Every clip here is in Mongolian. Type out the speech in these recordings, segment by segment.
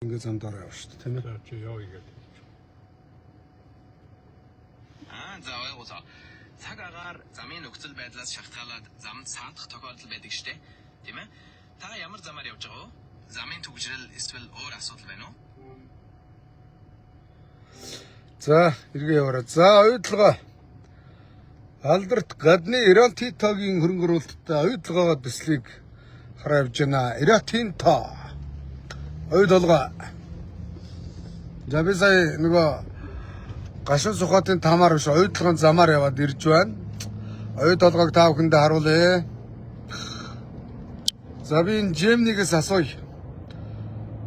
Ингээ замдаар явна шүү дээ, тийм ээ. За чи явъя гэдэг. Аа за ойлголоо. Цаг агаар замын нөхцөл байдлаас шалтгаалаад замд саатах тохиолдол байдаг штэ. Тийм ээ? Та ямар замаар явж байгаа вэ? Замын түгжрэл эсвэл өөр асуудал байна уу? За, эргээ яваарай. За, оюутлогоо. Алдарт гадны Эротитогийн хөрөнгө оруулалттай оюутлогоо төслийг хараа явж байна. Эротинто. Оюутолгой. За би сая нөгөө гашуун сухатын тамаар биш оюутлогын замаар яваад ирж байна. Оюутолгойг та бүхэндээ харуулъя. За би энэ Жимнигээс асууя.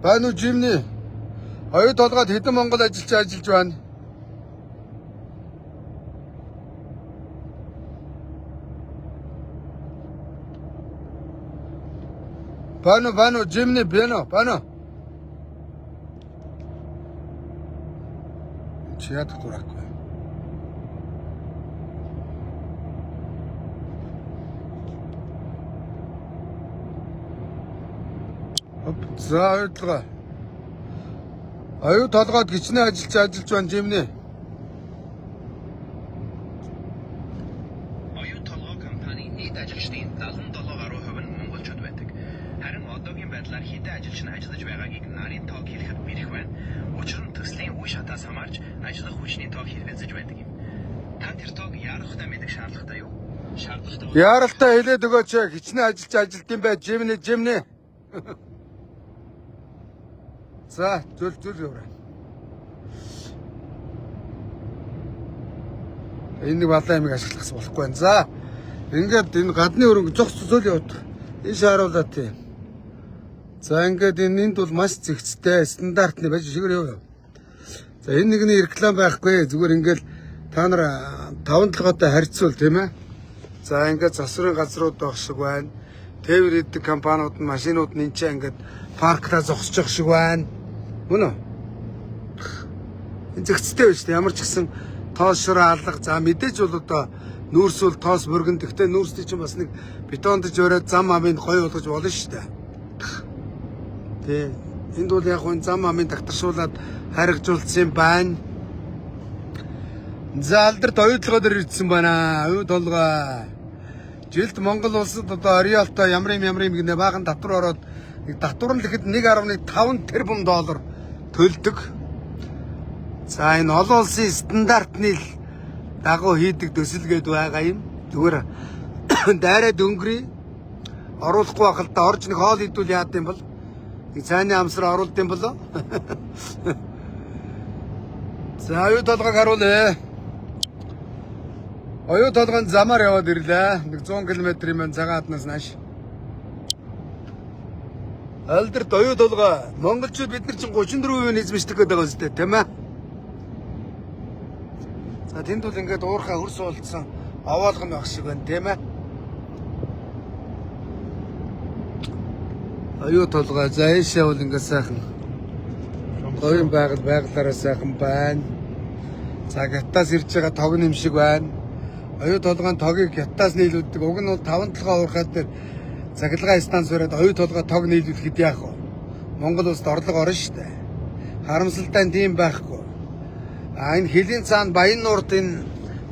Байна уу Жимни? Оюутолгойд хэдэн монгол ажилч ажиллаж байна? Байна уу, байна уу, Жимни, байна уу, байна уу? Чи яадаг дураагүй. Оп, за оюутлогоо. Оюу толгойд гिचнэ ажилч ажиллаж байна Жимни. Оюу толгой компани нийт ажилчдын 77 гаруй хувь нь монголчууд байдаг. Харин одоогийн байдлаар хэдэн ажилч нь ажиллаж байгаагийг нарын тоог хэлэхэд бэрх байна. Учир нь төслийн үе шатаас хамаарч ажиллах хүчний тоог хэрэгэлзэж байдаг юм. Та тэр тоог яарахтай мэдэх шаардлагатай юу? Шаардлагатай бол Яаралтай хэлээд өгөөч хичнээн ажилч ажилт юм бай Жимни Жимни. За зүл зүл яваа. Энэ нэг балаа ямиг ашиглахс болохгүй байна. За ингээд энэ гадны өрөнгө зогс зүл явах. Энэ шааруулаа тийм. За ингээд энэ энд бол маш зэгцтэй стандартны байж шигээр яв. За энэ нэгний реклам байхгүй. Зүгээр ингээд та нар таван толгойтой харьцуул тийм ээ. За ингээд засварын газрууд байх шиг байна. Тээвэр иддэг компаниуд нь машинууд нь энэ ч ингээд парклаа зогсож байх шиг байна. Мөн үү? Энэ зэгцтэй байж тээ ямар ч гэсэн тоос шураа алга. За мэдээж бол одоо нүүрс бол тоос бүргэн. Гэхдээ нүүрсний чинь бас нэг бетондож өрөөд зам амыг гоё болгож болно шүү дээ. Тэ. Энд бол яг хүн зам амын тагтаршуулад харигжуулсан юм байна. За алдарт оюутлогоо дээр ирсэн байна. Оюу толгой. Жилд Монгол улсад одоо Ориолтой ямар юм ямар юм гинэ баахан татвар ороод нэг татвар нь л ихэд 1.5 тэрбум доллар төлдөг. За энэ олон улсын стандартны л дагуу хийдэг төсөл гээд байгаа юм. Зүгээр дайраад өнгөрий оруулахгүй байх л да орж нэг хоол идвэл яад юм бол нэг цайны амсраа оруулд юм болоо. За оюу толгойг харуулъя. Оюу толгойн замаар яваад ирлээ. Нэг 100 км юм байна цагаан хаднаас нааш. Алдарт оюу толгой. Монголчууд бид нар чинь 34% эзэмшдэг гэдэг байгаа үстэй тийм ээ. За тэнд бол ингээд уурхай хөрс уулдсан овоолгон байх шиг байна тийм ээ. Оюу толгой. За ийшээ бол ингээд сайхан гоё байгаль байгалаараа сайхан байна. За гятаас ирж байгаа тог нэм шиг байна. Оюу толгойн тогийг гятаас нийлүүлдэг. Уг нь бол таван толгой уурхай дээр цахилгаан станц бариад оюу толгой тог нийлүүлэхэд яах вэ? Монгол улсад орлого орно шүү дээ. Харамсалтай нь тийм байхгүй. А энэ хөлийн цаана Баян нуурт энэ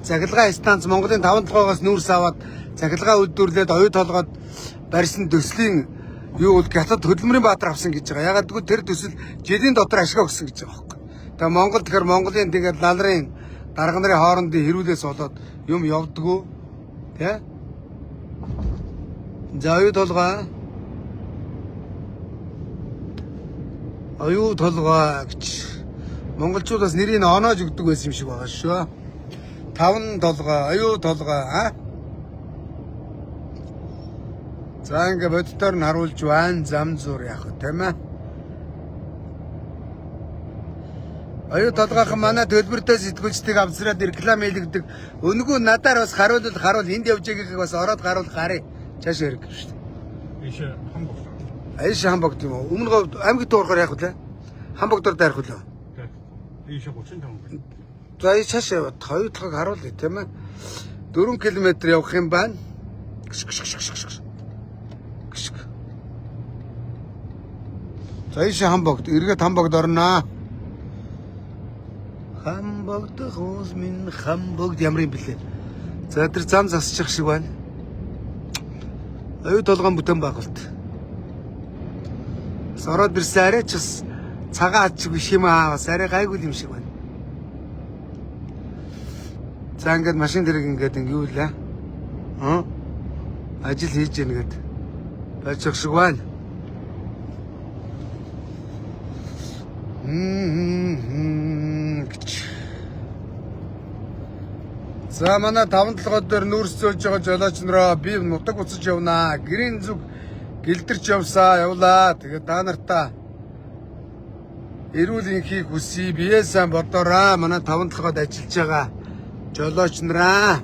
цахилгаан станц Монголын таван толгоогоос нүүрс аваад цахилгаан үйлдвэрлээд оюу толгойд барьсан төслийн юу бол Хятад хөдөлмөрийн баатар авсан гэж байгаа. Ягаад гэвэл тэр төсөл жилийн дотор ашиг өгсөн гэж байгаа байхгүй. Тэгээ Монгол тэгэхээр Монголын тэгээд лалрын дарга нарын хоорондын хэрүүлээс болоод юм явдггүй. Тэ? За оюу толгой. Оюу толгой гэж монголчуудаас нэрийг оноож өгдөг байсан юм шиг байгаа шүү. Таван толгой, оюу толгой а? За ингээ боддоор нь харуулж байна. Зам зур яах вэ тийм ээ? Оюу толгойхон манай төлбөртэй сэтгүүлчдийг авцраад реклам хийлгдэг. Өнгөө надаар бас харуулвал харуул энд явж байгаагийг бас ороод харуул гарыг. Цаашаа хэрэг шүү дээ. Ийшээ хамбог. Аяш хамбогд юм уу? Өмнө гов аймаг дуурахаар яах вэ? Хамбогдор дайрах үлээ. Тэ. Ийшээ 35 гэнэ. За энэ цаашаа яваад оюу толгойг харуулъя тийм ээ. 4 км явах юм байна. Гш гш гш гш гш. Гш. За ийшээ Хамбогд, эргээд Хамбогд орноо. Хамбогд хуус минь Хамбогд ямар юм бэлээ. За тэр зам засчих шиг байна. Оюу толгойн бүтээн байгуулалт. Бас ороод ирсэн арай ч бас цагаан ад шиг биш юм аа. Бас арай гайгүй юм шиг байна. За ингээд машин дэрэг ингээд ингэ юу лээ. Аа? Ажил хийж гин гээд байж шиг байна. Гэж. За манай таван толгой дээр нүүрс зөөж байгаа жолооч нараа би нутаг буцаж явнаа. Гэрийн зүг гэлдэрч явсаа явлаа. Тэгээд та нартаа эрүүл энхийг хүсье. Бие сайн бодоорой. Манай таван толгойд ажиллаж байгаа жолооч нараа.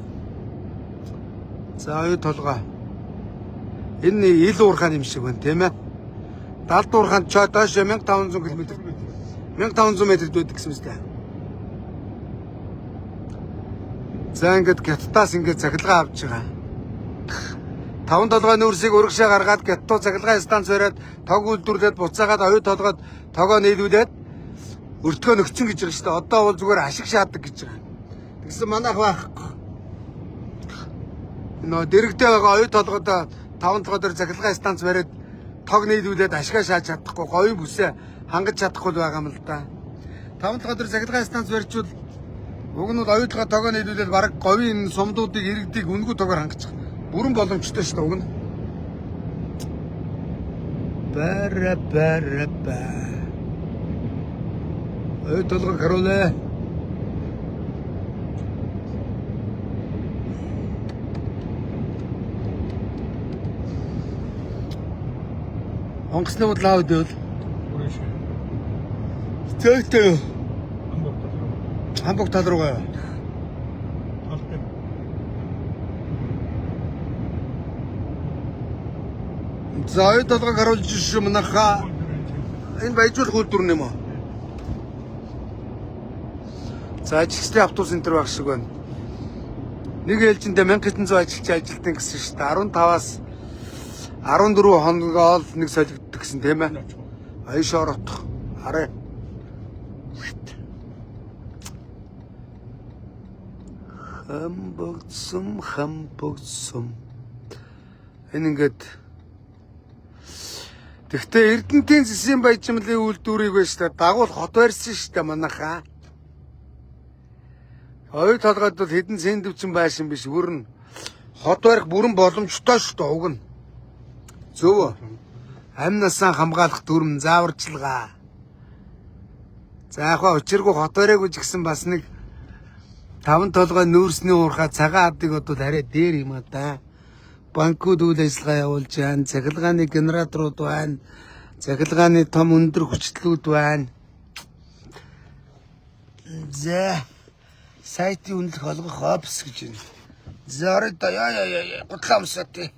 За оюу толгой. Энэ ил уурхаан юм шиг байна, тийм ээ. Далд уурхаан ч доош 1500 км 1500 метрд байдаг гэсэн мэт. За ингээд Гятадаас ингээд цахилгаан авч байгаа. Таван толгой нүүрсийг урагшаа гаргаад Гятадуу цахилгаан станц бариад тог үйлдвэрлээд буцаагаад оюу толгойд тогоо нийлүүлээд өртгөө нөхцөн гэж байгаа шүү дээ. Одоо бол зүгээр ашиг шаадаг гэж байгаа. Тэгсэн манайх байхгүй. Нөө дэрэгдээ байгаа оюу толгойд таван толгой дээр цахилгаан станц бариад тог нийлүүлээд ашгаа шааж чадахгүй говийн бүсээ хангаж чадахгүй л байгаа юм л да. Таван толгой дээр цахилгаан станц барьчвал уг нь бол оюу толгой тогоо нийлүүлээд бараг говийн энэ сумдуудыг иргэдийг үнэгүй тогоор хангачих. Бүрэн боломжтой шүү дээ уг нь. Бара бара ба. Оюу толгой харуулаа. Онгоцны бодлоо аваад байвал Үрээш. зөөтэй Хамбог тал руу. Хамбог тал руугаа. Талтай. За оюу толгойг харуулж шүү манайхаа. Энэ баяжуулах үйлдвэр юм уу? За ажилчдын автобус энэ төр байх шиг байна. Нэг ээлжиндээ 1100 ажилч ажилтан гэсэн шүү дээ. 15-аас 14 хоногоол нэг солигддог гэсэн тийм ээ. Аяш оротох. Хараа. Хамбогдсон, хамбогдсон. Энэ ингээд Тэгвэл Эрдэнтийн зэсийн баяжмлын үйлдвэрийг байж та дагуул хот барьсан шүү дээ манайхаа. Оюу толгойд бол хэдэн сэндвчин байшин биш бүрэн хот барих бүрэн боломжтой шүү дээ уг нь. Зөв үү? Амь насаа хамгаалах дүрм зааварчилгаа. За яг хаа учиргүй хот бариагүй ч гэсэн бас нэг таван толгой нүүрсний уурхаа цагаан адыг бодвол арай дээр юм а да. Банкуд үйл ажиллагаа явуулж байна. Цахилгааны генераторууд байна. Цахилгааны том өндөр хүчлүүд байна. За сайтын үнэлэх олгох офис гэж байна. За орой доо яа яа яа гутлаа өмсөт.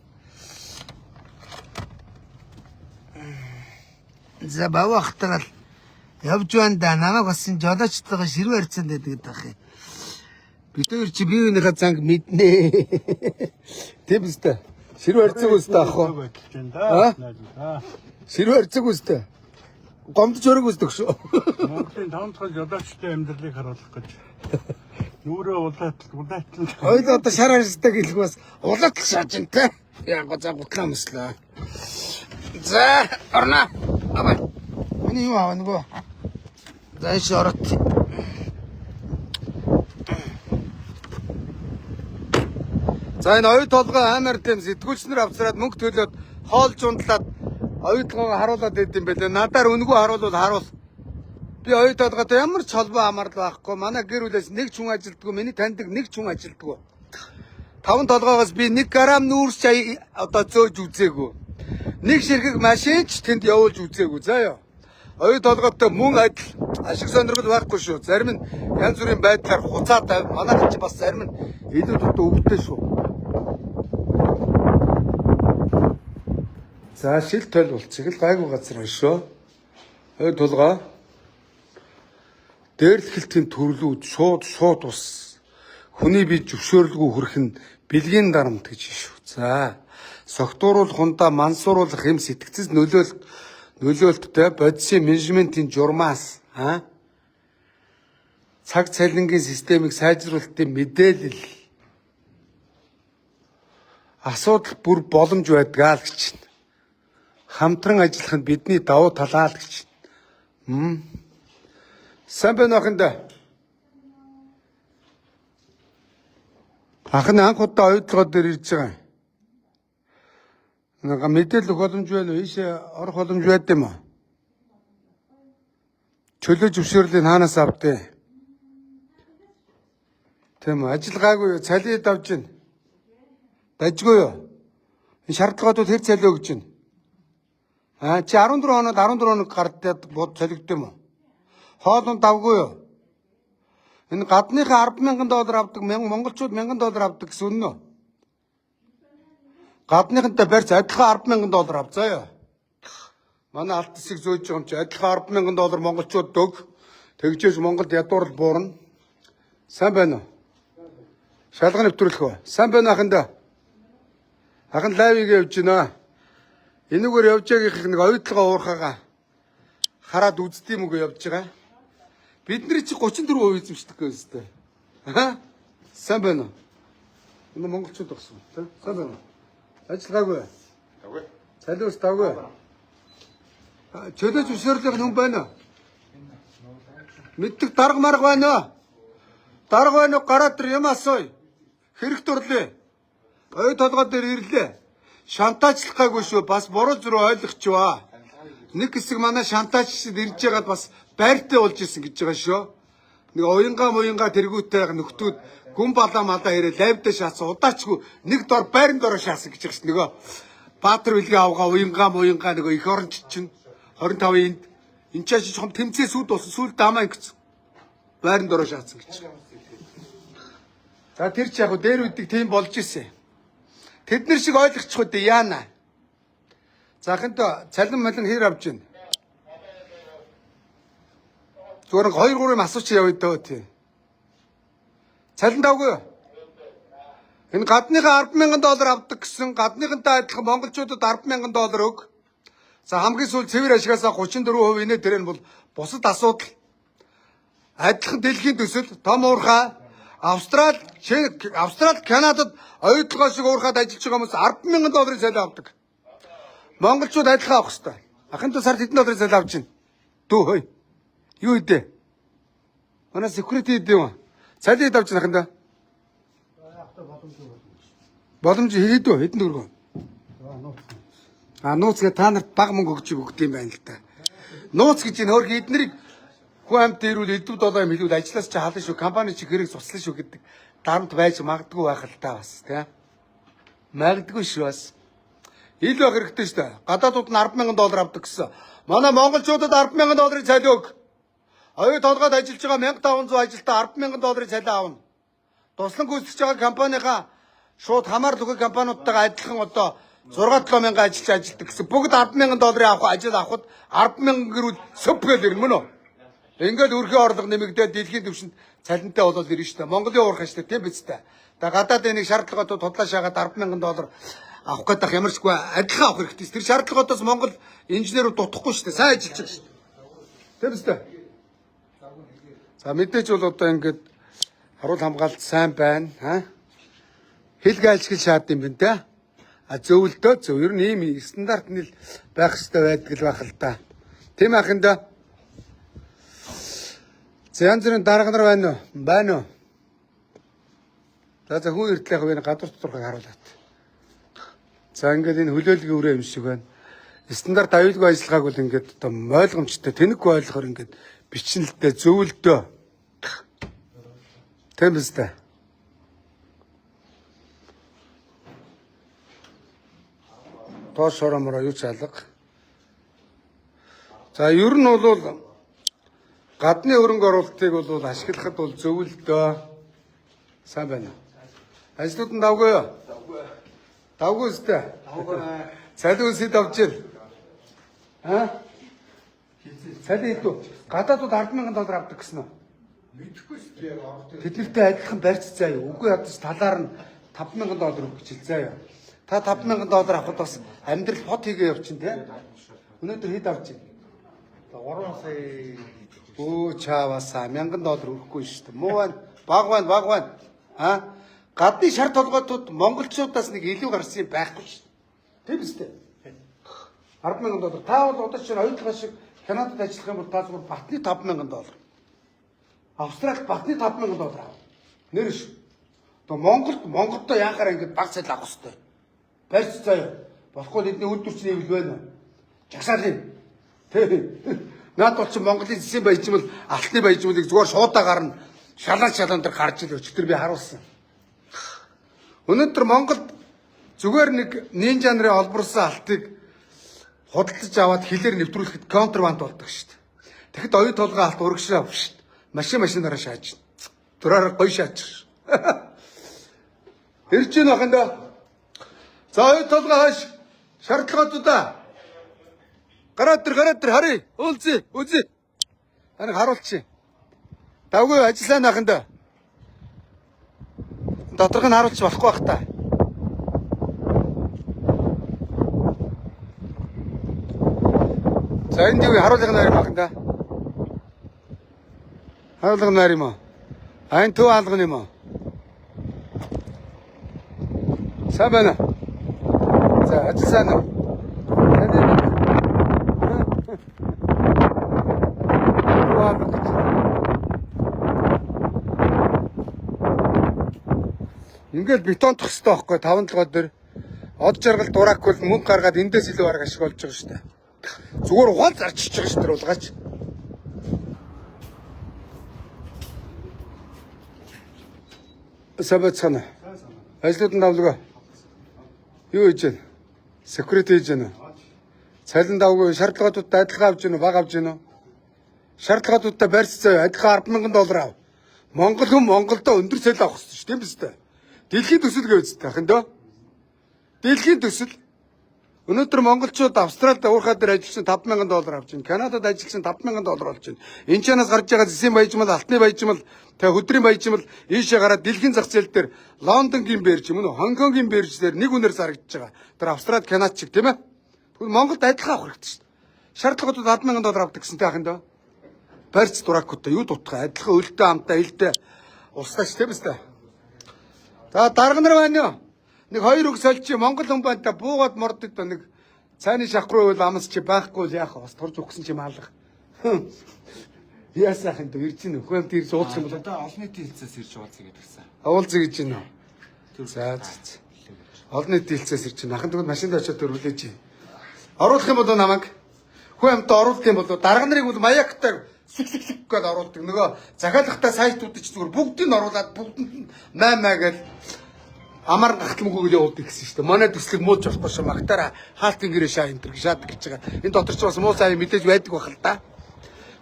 За бавахтарал явж байна да. Намайг бас энэ жолоочтойгоо ширүү харьцаанд байдаг гэдэг ах юм. Бид хоёр чи бие биенийхээ занг мэднэ. Тийм үстэй. Ширүү харьцаг үстэй ах уу? Аа? Да. Ширүү харьцаг үстэй. Гомдож өрөг үсдэг шүү. Монголын таван дахь жолоочтой амьдралыг харуулах гэж. Нүрээ улаатал улаатал. Хоёул одоо шар харьцдаг хэлэх бас улаатал шааж ин тэ. Яг го за гутлаа өмслөө. За орно. Аваа. Миний юу аваа нөгөө. За ийш орот. За энэ оюу толгой аймар тийм сэтгүүлч нар авцраад мөнгө төлөөд хоол жундлаад оюу толгойг харуулад байд юм байлээ. Надаар үнэгүй харуулвал харуул. Би оюу толгойтой ямар ч холбоо амарл байхгүй. Манай гэр бүлээс нэг ч хүн ажилдгүй, миний таньдаг нэг ч хүн ажилдгүй. Таван толгоогоос би 1 грамм нүүрс чай одоо зөөж үзээгүй. Нэг ширхэг машин ч тэнд явуулж үзээгүй. За ёо. Оюу толгойтой мөн адил ашиг сонирхол байхгүй шүү. Зарим нь янз бүрийн байдлаар хуцаад манайх ч бас зарим нь илүү дутуу өвдөө шүү. За шил тойл болцыг л гайгүй газар байна шүү. Оюу толгой дээрлэхэлтийн төрлүүд шууд шууд ус хүний бие зөвшөөрлгүй хүрэх нь бэлгийн дарамт гэж шүү. За согтууруулах хундаа мансууруулах юм сэтгцэс нөлөөлт Нөлөөлттэй бодисын менежментийн журмаас цаг цалингийн системийг сайжруулалтын мэдээлэл асуудал бүр боломж байдгаа л гэж байна. Хамтран ажиллах нь бидний давуу талаа л гэж байна. Сайн байна уу ахында? Ах нь анх удаа оюутлогоо дээр ирж байгаа юм. Нэг мэдээлэл өгөх боломж байна уу? Ийшээ орох боломж байд юм уу? Чөлөө зөвшөөрлийг хаанаас авдээ? Тийм үү? Ажил гайгүй юу? Цалин давж гин. Дажгүй юу? Энэ шаардлагатууд хэр цалин өгч гин? Аа чи 14 хоноод 14 хоног гардаад бод солигдсон юм уу? Хоолунд давгүй юу? Энэ гадныхаа 10,000 доллар авдаг, монголчууд 1,000 доллар авдаг гэсэн үнэн үү? Гадныхантай барьц адилхан 10,000 доллар ав заяа. Манай алт хэсэг зөөж байгаа юм чи адилхан 10,000 доллар монголчууд өг. Тэгжээж Монголд ядуурл буурна. Сайн байна уу? Шалган нэвтрүүлэх үү? Сайн байна ахында. Ахан лайвыг явж байна. Энүүгээр явж байгаагийнх нэг оюутлогоо уурхаага хараад үздэм үгүй явж байгаа. Бид нар чи 34% эзэмшдэг гэсэн үстэй. Аа? Сайн байна уу? Энэ монголчууд багсан тий. Сайн байна уу? Ажиллагаагүй. Давгүй. Цалиус давгүй. Чөлөө зөвшөөрлөх хүн байна уу? Мэддэг дарга марга байна уу? Дарга байна уу? Гараад тэр юм асууя. Хэрэг дурлаа. Ой толгой дээр ирлээ. Шантаачлах гайгүй шүү. Бас буруу зүрх ойлгочихваа. Нэг хэсэг манай шантаачид ирж байгаад бас байртай болж исэн гэж байгаа шүү. Нэг уянга муянга тэргүүтэй нөхдүүд гүн балаа малаа ирээ лайвдаа шаасан удаачгүй нэг дор байран дороо шаасан гэж байгаа ш. Нөгөө Баатар билгийн авгаа уянга муянга нөгөө их оронч чинь 25 энд энэ ч чухам тэмцээ сүд болсон сүл дамаа ингэсэн. Байран дороо шаасан гэж. За тэр ч яг дээр үдэг тийм болж исэн. Тэд нар шиг ойлгочих үү дээ яана. За хэнтэ цалин малин хэр авч гин? Зүгээр 2 3 юм асууч явъя дөө тий. Цалин давгүй юу? Энэ гадныхаа 10,000 доллар авдаг гэсэн гадныхантай адилхан монголчуудад 10,000 доллар өг. За хамгийн сүүл цэвэр ашигасаа 34% инээ тэр нь бол бусад асуудал. Адилхан дэлхийн төсөл том уурхай Австрал, Канадад оюутлогоо шиг уурхаад ажиллаж байгаа хүмүүс 10,000 долларын цалин авдаг. Монголчууд адилхан авах хэрэгтэй. Ахын тус сард хэдэн долларын цалин авч байна? Дүү хөөе. Юу идэ? Манай security идэ юм. Цалин хэд авч байна ахын даа? Боломж хэд вэ? Хэдэн төгрөг? А нууц гэ та нарт баг мөнгө өгч өгд юм байна л да. Нууц гэж энэ хөрх эднэрийг хүн амт дээрүүл элдв долоо юм хэлвэл ажиллаас чи хална шүү, компани чи хэрэг цуслана шүү гэдэг дарамт байж магадгүй байх л та бас тий. Магадгүй шүү бас. Ил байх хэрэгтэй шүү дээ. Гадаадууд нь 10,000 доллар авдаг гэсэн. Манай монголчуудад 10,000 долларын цалин өг. Оюу толгойд ажиллаж байгаа 1500 ажилтаа 10,000 долларын цалин авна. Туслан гүйцэтгэж байгаа компанийхаа шууд хамаарлах компаниудтайгаа адилхан одоо 6-7 мянган ажилч ажилладаг гэсэн. Бүгд 10,000 долларын авах ажил авахд 10,000 гэрүүл сөп гэл ирнэ мөн үү? Ингээд өрхийн орлого нэмэгдээд дэлхийн түвшинд цалинтай болоод ирнэ шүү дээ. Монголын уурхай шүү дээ, тийм биз дээ. Тэгээ гадаад энийг шаардлагатууд худлаа шаагаад 10,000 доллар авах гэдэг ямар ч үгүй адилхан авах хэрэгтэй. Тэр шаардлагатаас Монгол инженерүүд дутахгүй шүү дээ. Сайн ажиллаж байгаа шүү дээ. Тийм биз дээ. За мэдээж бол одоо ингээд харуул хамгаалалт сайн байна. Ха? Хил гайлшгил шаард юм байна те. А зөвлөдөө зөв. Ер нь ийм стандарт нийл байх хэрэгтэй байдаг л байх л та. Тийм ахында. За янз бүрийн дарга нар байна уу? Байна уу? За хүн эртлээ яг энэ гадуур доторхыг харуулад. За ингээд энэ хөлөөлгийн үрээ юм шиг байна. Стандарт аюулгүй ажиллагааг бол ингээд одоо ойлгомжтой тэнэггүй ойлгохоор ингээд бичин л дээ зөвлөдөө. Тийм биз дээ. Доош шоромороо юу ч алга. За ер нь бол гадны хөрөнгө оруулалтыг бол ашиглахад бол зөвлөдөө. Сайн байна. Ажлууд нь давгүй юу? Давгүй. Давгүй үстэй. Давгүй. Цалин үсэд авч ир. Аа? Цалин хэд вэ? Гадаадууд 10,000 доллар авдаг гэсэн үү? Мэдэхгүй шүү дээ. Тэд нартай адилхан барьц заа юу? Үгүй ядаж талаар нь 5,000 доллар өгч хэл заа юу? Та 5,000 доллар авахд бас амьдрал хот хийгээ явчихна тий. Өнөөдөр хэд авч байна? 3 сая. Өө чаавасаа 1000 доллар өрөхгүй шүү дээ. Муу байна. Баг байна, баг байна. А? Гадны шар толгойтууд монголчуудаас нэг илүү гарсан юм байхгүй шүү дээ. Тийм үстэй. 10,000 доллар. Та бол одоо чинь оюутлага шиг Канадад ажиллах юм бол та зүгээр батны 5,000 доллар. Австралид батны 5,000 доллар ав. Нэр ш. Одоо Монголд Монголдо яхаар ингэж баг цал авах хэвтэй. Барьц заяа. Болохгүй тэдний үйлдвэрчний хэвлэл байна уу? Жагсаал юм. Тэ. Наад бол чи Монголын зэсийн баяжмал, алтны баяжмалыг зүгээр шуудаа гарна. Шалаа шалаан дээр гарч ил өчтөр би харуулсан. Өнөөдөр Монголд зүгээр нэг нинжа нарын олборлсон алтыг худалдаж аваад хилээр нэвтрүүлэхэд контрабанд болдог шүү дээ. Тэгэхэд оюу толгой алт урагшаа авах шүү дээ. Машинаараа шааж. Дураараа гоё шаачих. Ирж гин охин доо. За оюу толгой хойш шаардлагатуудаа. Гараад тэр гараад тэр харъя. Уулзъя, үзье. Таныг харуулчих. Давгүй ажиллаа нахын доо. Доторх нь харуулчих болохгүй бах та. За энд юу харуулгын найр юм ахын да. Харуулгын найр юм уу? А энэ төв хаалган юм уу? Сайн байна уу? За ажил сайн уу? Таны төв хаалга гэж. Ингээл бетон тох хэвээр байхгүй таван толгой дээр од жаргал дурак бол мөнгө гаргаад эндээс илүү арга ашиг болж байгаа шүү дээ. Зүгээр ухаан зарчиж байгаа шүү дээ улгаач. Сабацхана. Ажлууд нь давлгаа. Юу хийж байна? Security хийж байна уу? Цалин давгүй шаардлагатуудтай адилхан авч байна уу? Бага авч байна уу? Шаардлагатуудтай барьц заяа адилхан 10,000 доллар ав. Монгол хүн Монголдо өндөр цалин авах хэрэгтэй шүү дээ, тийм биз дээ? Дэлхийн төсөл гэж үздэг ахын дөө. Дэлхийн төсөл. Өнөөдөр монголчууд Австралид уурхай дээр ажилласан 5,000 доллар авч байна. Канадад ажилласан 5,000 доллар болж байна. Энэ чанаас гарч байгаа зэсийн баяжмал, алтны баяжмал, тэ хөдрийн баяжмал ийшээ гараад дэлхийн зах зээл дээр Лондонгийн бирж юм уу, Хонконгийн бирж дээр нэг үнээр зарагдаж байгаа. Тэр Австралид, Канад чиг тийм ээ. Тэгвэл Монголд адилхан авах хэрэгтэй шүү дээ. Шаардлагатууд 10,000 доллар авдаг гэсэн тэ ахын дөө. Барьц дурактай юу дутгаа адилхан өлтөө амтаа элдээ услаач тийм үстэй. За дарга нар байна юу? Нэг хоёр үг сольж Монгол хүн байна та буугаад мордог да нэг цайны шахруу бол амс чи байхгүй л яах вэ? Бас турж өгсөн чи маалга. Яасаахан дөө ирж гин хүн амт ирж уулзах юм бол Одоо олон нийтийн хэлцээс ирж уулзъя гэдэг гисэн. уулзъя гэж гин үү? За за за. Олон нийтийн хэлцээс ирж гин. Ахын тэгвэл машинд очиод өргөлээж. Оруулах юм бол намайг хүн амт оруулах юм бол дарга нарыг бол маяктай сүк сүк сүк гэдээ оруулдаг. Нөгөө захиалгатай сайтууд ч зүгээр бүгдийг нь оруулаад бүгдэнд нь маа маа гэж амар гахтламгүй явуулдаг гэсэн шүү дээ. Манай төслийг муулж болохгүй шүү. Магтаараа хаалтын гэрээ шаа энэ төр шаадаг гэж байгаа. Энэ дотор ч бас муу сайн мэдээж байдаг байх л да.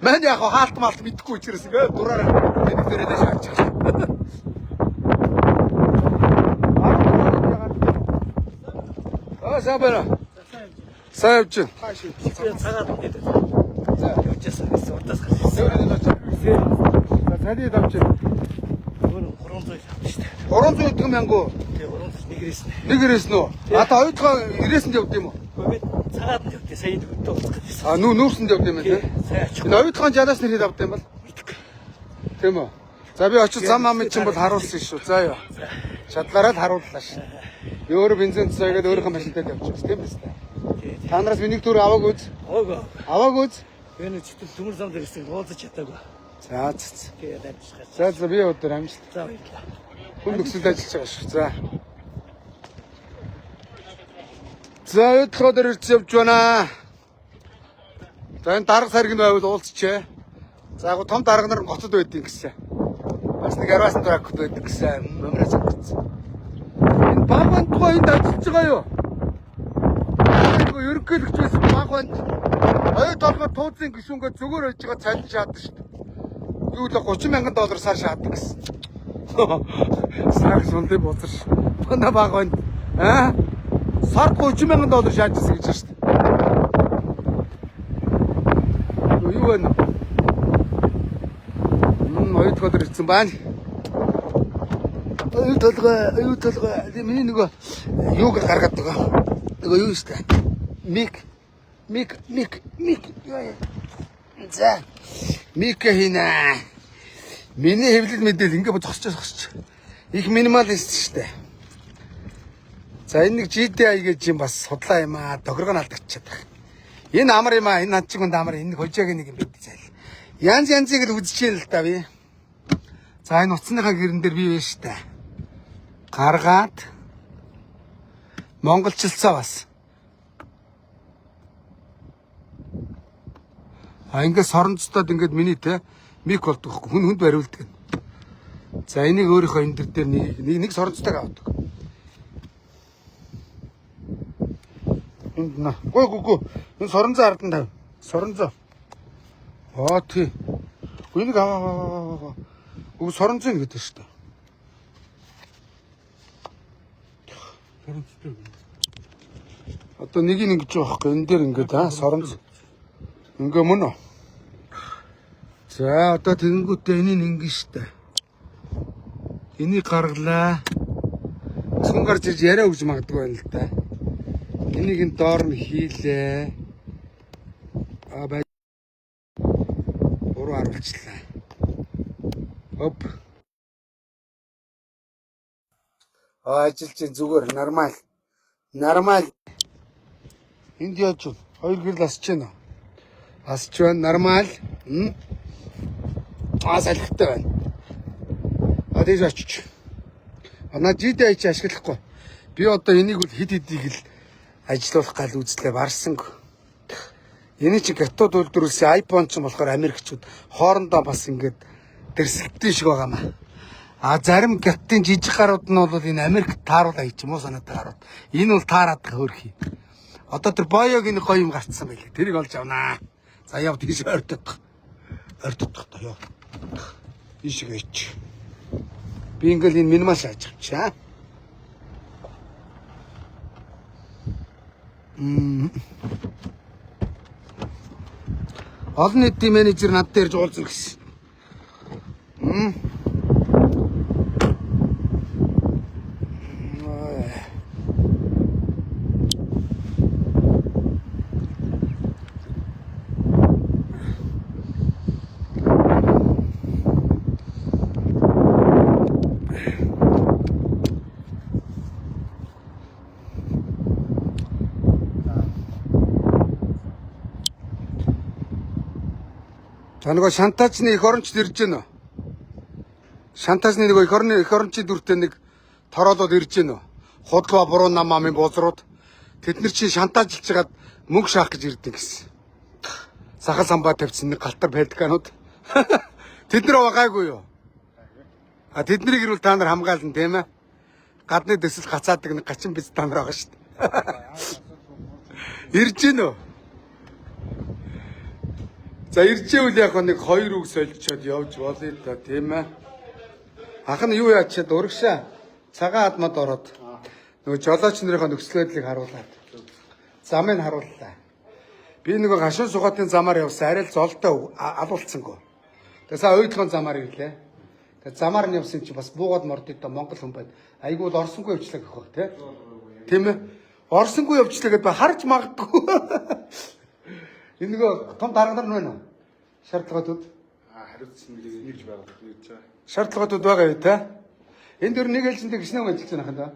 Маань яг хаалт маалт мэдэхгүй учраас ингээ дураараа нэг дээрээ шаачих. Аа сайн байна. Сайн явж байна. Би цагаад мэдээд байна. За. Явчихсан гэсэн урдаас гарч ирсэн. За цалин авч байна. Өөр 300 авсан шүү дээ. 300 хэдэн мянгуу. Тэгээ 301 ирсэн. Нэг ирсэн үү? А та оюутлага ирээсэнд явд юм уу? Гэхдээ би цагаад нь явдээ. Сая нүдтэй уулзах гэсэн. А нүү нүүрсэнд явд юм байна тий. Сая очих. Энэ оюутлахын жалаас нэр хэд авд юм бол? Тийм үү? За би очиж зам амын чинь бол харуулсан шүү. За юу. Чадлаараа л харууллаа шүү. Би өөрөө бензин цайгаад өөрийнхөө машинтаа явчихсан тийм биз дээ. Та нараас миний төр аваагүй үз. Оогүй. Аваагүй үз. Би нэг читэл төмөр зам дээр ирсэн уулзах чадаагүй. За за за. Тэгээ дамжих гэж. За за би өдөр амжилт. За баярлалаа. Хүн нөхцөлд ажиллаж байгаа шүү. За. За оюутлахаа дээр ирж явж байна. За энэ дарга сарг нь байвал уулзчээ. За яг том дарга нар готод байдیں гэсэн. Бас нэг арваасан тракт байдаг гэсэн. Номероо цогцсон. Энэ баг бандгаа энд ажиллаж байгаа юу? Нөгөө ерөнхийлөгч байсан баг банд оюу толгой тууцын гишүүнгээ зүгээр байж байгаа цалин шаадаг шүү дээ. Юу л 30 мянган доллар сар шаадаг гэсэн. Сар сундаг бузар. Манай баг банд аа сард 30 мянган доллар шаажсан гэж байна шүү дээ. Юу вэ? Оюу толгой ирсэн байна. Оюу толгой, оюу толгой. Миний нөгөө юуг гаргаад байгаа. Нөгөө юу шүү дээ. Мик. Mic mic mic. За. Mic хийнэ. Миний хэвлэл мэдээлэл ингээ зогсож зогсож. Их минималист шүү дээ. За энэ нэг GDI гэж юм бас судлаа юм аа. Тохиргоо нь алдагчаад байгаа. Энэ амар юм аа. Энэ над чиг хүнд амар. Энэ хожоог нэг юм байд зайл. Янз янзыг л үзэж юм л да би. За энэ утасныхаа гэрэн дээр би байна шүү дээ. Гаргаад монголчилцоо бас. А ингээд соронцтоод ингээд миний те mic болдог хөөх хүн хүнд бариулдаг. За энийг өөрийнхөө энэ дэр дээр нэг нэг, нэг соронцтойг авдаг. Энд на. Гөө гөө гөө. Энэ соронзоо ардан тав. Соронзоо. Аа тий. Энийг аваа аваа аваа. Үгүй соронзоо гэдэг шүү дээ. Соронцтой. Одоо нэг нь ингэж байгаа байхгүй. Энэ дээр ингээд аа соронз. Ингээ мөн үү? За одоо тэгэнгүүтээ энийг ингэ штэ. Энийг гаргалаа. Сун гарч ирж яриа өгч магадгүй байна л да. Энийг нь доор нь хийлээ. А бай. Буруу харуулчлаа. Оп. А ажиллаж чинь зүгээр нормал. Нормал. Энд яаж вэ? Хоёр гэрэл асч байна уу? Асч байна. Нормал. М? Аа салхитай байна. А тийш очиж. А на GDI чи ашиглахгүй. Би одоо энийг бол хэд хэдийг л ажилуулах гал үзлээ барсангүй. Эний чи гатууд үйлдвэрлэсэн iPhone ч болохоор Америкчууд хоорондоо бас ингээд дэрсэлтэн шиг байгаа маа. А зарим гаттын жижиг гарууд нь бол энэ Америкт тааруулаа гэж юм уу санаатай гарууд. Энэ бол таарад хөөрхий. Одоо тэр боёг энэ гоё юм гарцсан байлээ. Тэрийг олж авнаа. За яв тийш ойртох. Ойртох та ёо. Ийш гээч. Би ингээл энэ минимал шааж авчаа. Олон нийтийн менежер над дээр уулзна гэсэн. За нөгөө шантаачны эх оронч ирж гэнэ үү? Шантаачны нөгөө эх орны эх орончийн дүртэй нэг тороолоод ирж гэнэ үү? Худлаа буруу нам амын бузрууд тэд нар чинь шантаажилж хагаад мөнгө шаах гэж ирдэг гэсэн. Сахал самбаа тавьсан нэг галтар пеликанууд. Тэд нар байгаагүй юу? А тэднийг ирвэл та нар хамгаална тийм ээ? Гадны дэсэл гацаадаг нэг гачин биз та нар байгаа шүү дээ. Ирж гэнэ үү? За иржээвэл яг нэг хоёр үг сольчоод явж болъё да тийм ээ. Ах нь юу яачаад урагшаа цагаан адмад ороод нөгөө жолооч нарынхаа нөхцөл байдлыг харуулад замыг харууллаа. Би нөгөө гашуун сугаатын замаар явсан арай л золтой алуулцсангүй. Тэгээ сая уйдлагын замаар ирлээ. Тэгээ замаар нь явсан чи бас буугаад мордтой Монгол хүн байна. Айгуул орсонгүй явчлаа гэх бах тий. Тийм ээ. Орсонгүй явчлаа гэдээ харж магадгүй. Энэ нөгөө том дарга нар нь байна уу? Шаардлагатууд. Хариуцсан нэгж байгуулалт нэгж байгаа. Шаардлагатууд байгаа юу те? Энд дөр нэг ээлжиндээ гişнэ хүн ажиллаж байгаа хаа.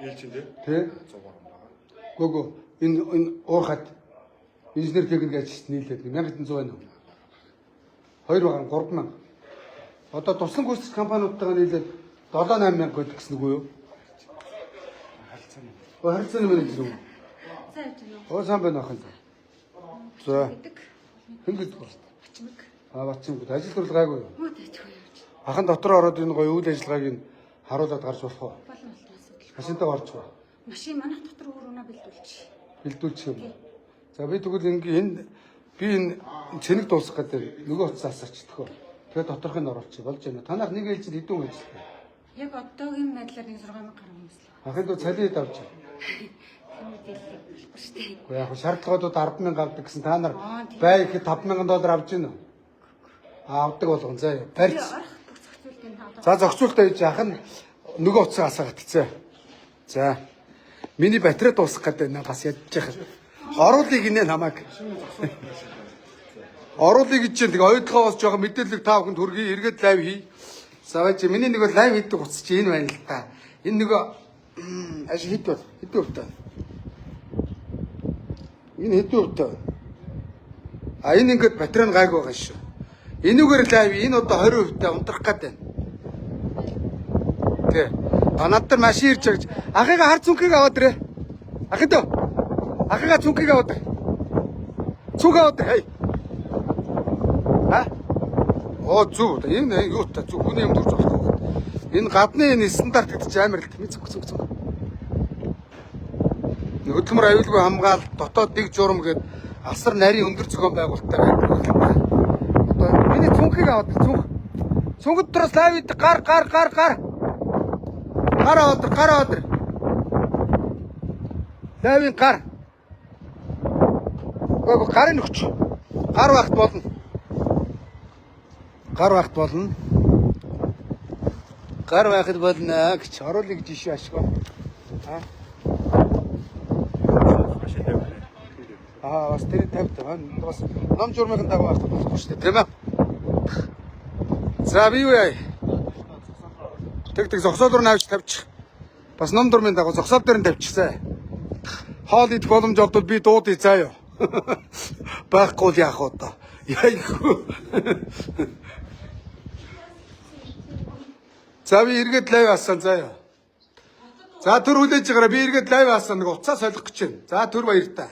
Ээлжин тий. Тэ? 103 байгаа. Гөө гөө энэ энэ уурхад инженер техник ажилч нийлээд 1100 байна уу? 2 байгаа 3000. Одоо туслан гүйцэтгэх компаниудтайгаа нийлээд 7 8000 гэдэг гэсэн үг үү? Харилцааны. Өө харилцааны менежер үү? За явж байна уу? Оо сайн байна ахын. За. Гэдэг. Хэн гэдэг вэ? Бачмаг. А бацсан. Ажил төрөл гайгүй юу? Муу тайчгүй явж. Ахан дотор ороод энэ гоё үйл ажиллагааг нь харуулад гарч болох уу? Болон болтон асуудал. Машинтаа орчих уу? Машин манайх дотор өөр унаа бэлдүүлчих. Бэлдүүлчих юм. За би тэгвэл ингээ энэ би энэ цэнэг дуусгах гэдэг нөгөө утсаас асаачдаг. Тэгээ доторх нь оруулчих болж байна. Танах нэг ээлжинд хэдэн хүн ажилладаг? Яг одоогийн байдлаар нэг 6000 гаруй хүмүүс л. Ахын дүү цалин хэд авч байна? Тэр мэдээллийг болохгүй шүү дээ. Гэхдээ яг шаардлагатууд 100000 авдаг гэсэн та нар Аа, тийм. бай ихэд 5000 доллар авч гинэ үү? Авдаг болгон заа. Би Барьц. орох бүх зохицуултыг нь одоо За зохицуултаа хийж ах нь нөгөө утсаа асаагаад тцээ. За. Миний батарей дуусах гэдэг байна. Бас ядчих яхаа. Оруулъя гинэ намайг. Оруулъя гэж чинь тэгээ оюутлогоос жоохон мэдээлэл та бүхэнд хүргэе. Эргээд live хий. Саваач миний нөгөө live хийдэг утас чи энэ байна л та. Энэ нөгөө аш хэд бол? Хэдэн өвтэй? Энэ хэдэн өвтэй? А энэ ингээд батарей нь гайгүй байгаа шүү. Энүүгээр live энэ одоо 20% та унтрах гээд байна. Тэ. А над дээр машин ирж байгаа гэж. Ахыгаа хар цүнхийг аваад ирээ. Ахын дөө. Ахыгаа цүнхийг аваад ир. Цүнх аваад ир. Хей. А? Оо зүв. Энэ юу та зүв хүний юм дурж болохгүй. Энэ гадны энэ стандарт гэдэг чинь амар л тийм цүнх цүнх цүнх. Хөдөлмөр аюулгүй хамгаал дотоод дэг журам гээд асар нарийн өндөр зохион байгуулалттай байдаг юм байна. Одоо миний цүнхийг аваад ир, цүнх. Цүнх дотроос live хийдэг гар гар гар гар. Гар аваад ир, гар аваад ир. Live-ийн гар. Үгүй гарын өгч. Гар багт болно. Гар багт болно. Гар байхад болно гэж оруулъя гэж ишүү ашгүй. Аа. Машин тавих. Аа бас тэр 50 та. Бас ном журмын дагуу байх болохгүй шүү дээ, тийм ээ. За би юу яа? Тэг тэг зогсоол руу навч тавьчих. Бас ном дурмын дагуу зогсоол дээр нь тавьчихсан. Хоол идэх боломж олдвол би дуудъя заа юу. Байхгүй л яах вэ одоо. Яйхгүй. За би эргээд live асан заа юу. За төр хүлээж байгаарай. Би эргээд live асан нэг уцаа солих гэж байна. За төр баяртай.